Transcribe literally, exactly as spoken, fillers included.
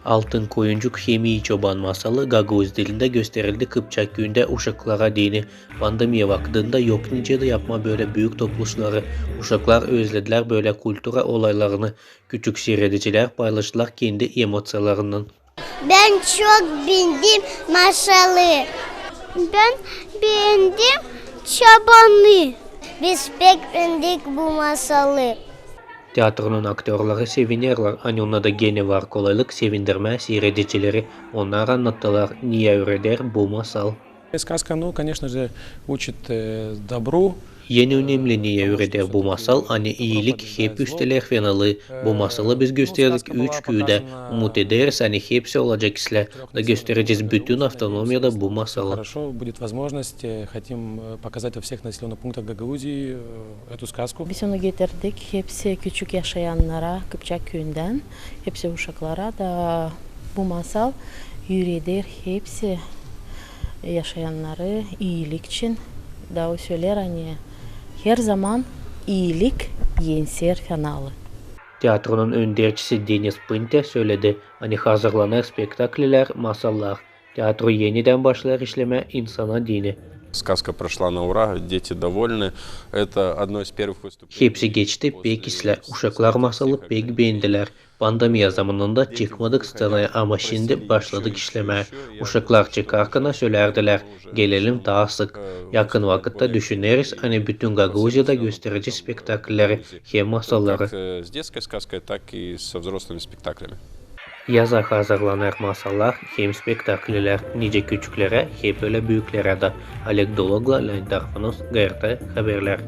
Altın koyuncuk hem ii çoban masalı gagauz dilindä gösterildi Kıpçak küüyündä uşaklara deyni. Pandemiya vakıdında yok nicä dä yapmaa bölä büük topluşları. Uşaklar özledilär bölä kultura olaylarını. Küçük siiredicilär paylaştılar kendi emoţiyalarını. Bän çok beendim masalı. Bän beendim çobanı. Biz pek beendik bu masalı. Teatronun aktörları sevinerlär, ani onnarda genä var kolaylık sevindirmää siiredicileri. Onnar annattılar, nicä üüreder bu masal. Сказка, ну, конечно же, учит, э, добру. En önemli, nicä üüreder bu masal, ani iilik hep üsteler fenalıı. Bu masalı biz gösterdik üç küüdä. Umut ederiz, ani hepsi olacek islää. Da gösterecez bütün avtonomiyada bu masalı. Хорошо, будет возможность, э, хотим, э, показать во всех населённых пунктах Гагаузии, э, эту сказку. Biz onu getirdik hepsi küçük yaşayannara Kıpçak küüyündän, hepsi uşaklara da bu masal üüreder hepsi yaşayannarı iilik için. Da o söleer, ani herzaman iilik enser fenalıı. Teatronun önderçisi Denis Pınte söledi, ani hazırlanêr spektaklilär, masallar. Teatro enidän başlêêr işlemää insana deyni. Сказка прошла на ура, дети довольны. Это одно из первых выступлений. Hepsi geçti pek islää, uşaklar masalı pek beendilär. Pandemiya zamanında çıkmadık sţenaya, ama şindi başladık işlemää. Uşaklar çıkarkana sölärdilär, gelelim taa sık. Yakın vakıtta düşüneriz, ani bütün Gagauziyada gösterecez spektaklileri hem masalları. Как, э, с детской сказкой, так и со взрослыми спектаклями. Yaza hazırlanêr masallar hem spektaklilär, nicä küçüklerä, hem ölä büüklerä dä. Oleg Dologla, Leonid Armanos, G R T Haberlär.